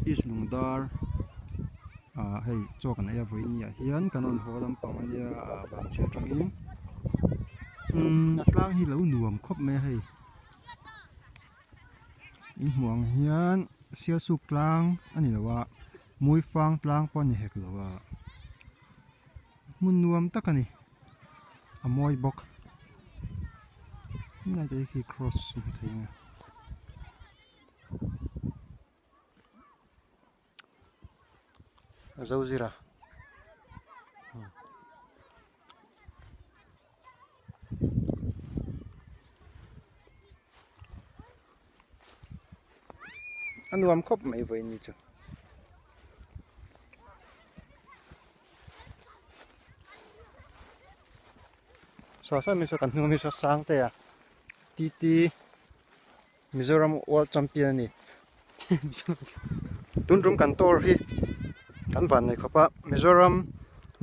East Lungdar ah hei chaw kan ei a vawiin ni ah hian kan rawn haw lampang ania ah vangchhia atangin umm a tlang hi lo nuam khawp mai a hei in hmuh ang hian Sialsuk tlang a ni lo a Muifang tlang pawh a ni hek lo a hmun nuam tak a ni a mawi bawk helai te hi cross a hmu thei ang. Zozira a nuam khawp mai vawiin ni chu. Saw saw mi saw kan hnung ami saw sang te a TT Mizoram World Champion a ni. Tun tum kan tour hi kan van nei khawp a, Mizoram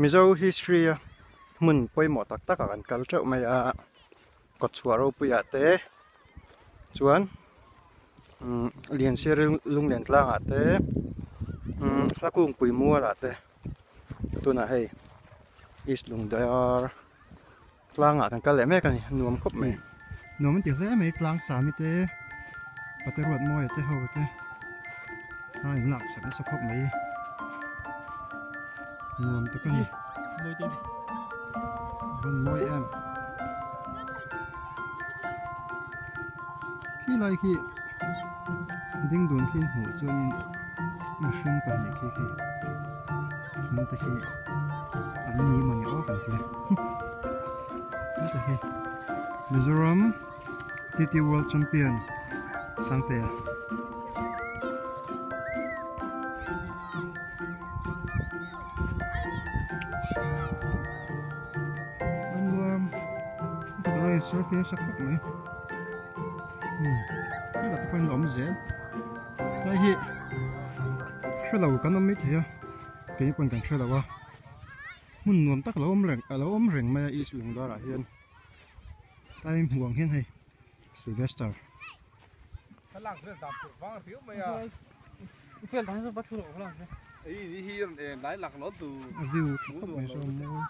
Mizo history a hmun pawimawh tak tak ah kan kal teuh mai a, kawtchhuah ropui ah te chuan umm Liansiar lunglen tlang ah te umm hla kungpui mual ah te tunah hei East Lungdar. Tlangah kan kal leh mek a ni, nuam khawp mai. Nuam an ti hle mai, tlang sami te, pate ruat mawia te ho te a in lak sak nasa khawp mai. Nuam tak a ni. Van mawi em. Khi lai khi ding dun khi hmuh chuanin mihring pahnih khi khi thing te khi an ni mawni aw kan ti a hei Mizoram TT World Champion Sangtea a nuam selfie nasa khawp mai. Helai te pawhin a awm zel tlai hi hrelo kan awm maithei a keini pawn kan hrelo a hmun nuam tak alo awm reng alo awm reng mai a East Lungdar ah hian tlai hmuh ang hian hei Sylvester. A view tha khawp mai saw mawi.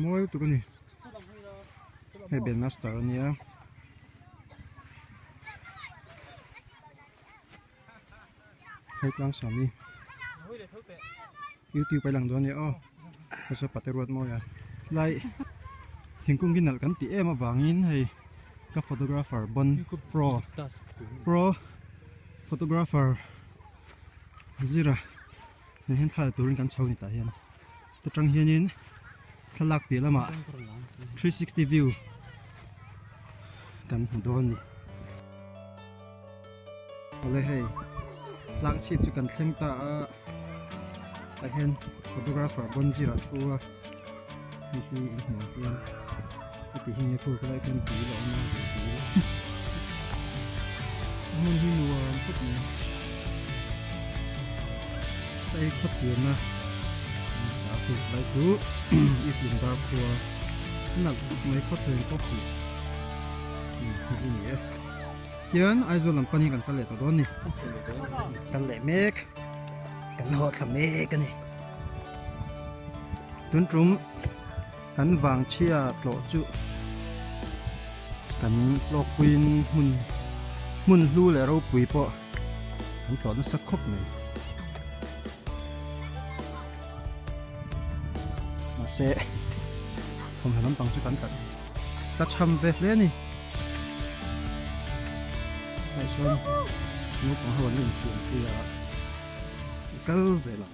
Mawi lutuk a ni hei ben master a nia hei tlang sawm hi youtube a lang dawn a nia aw hei saw pate ruat mawi a lai thingkung hi nalh kan tih em avangin hei ka photographer bon pro pro photographer. Zira nen hian thla la turin kan chho ni tah hian ta tang hianin thlalak piah lamah 360 view kan hmu dawn a ni. Awle hei tlang chhip chu kan thleng ta a tah hian photographer bon zira thu a hei hi in hmuh ang hian heti hi nge khu helai khian tui a awm a hmun hi nuam khawp mai hei khawthiamna sa khu lai chu East Lungdar khua a nalh khawp mai khawthleng pawh hi hei hi ni e tian Aizawl lam panin kan kal leh tawh dawn a ni kal leh mek kan haw thla mek a ni tun tum. Kan vangchhia tlawh chu kan hlawkpuiin hmun hmun hlu leh ropui pawh kan tlawh nasa khawp mai. Mahse thawmhnaw lampang chu kan tla tla cham ve hle a ni. Hei sawn naupang ho an infiampui a i kal zel ang.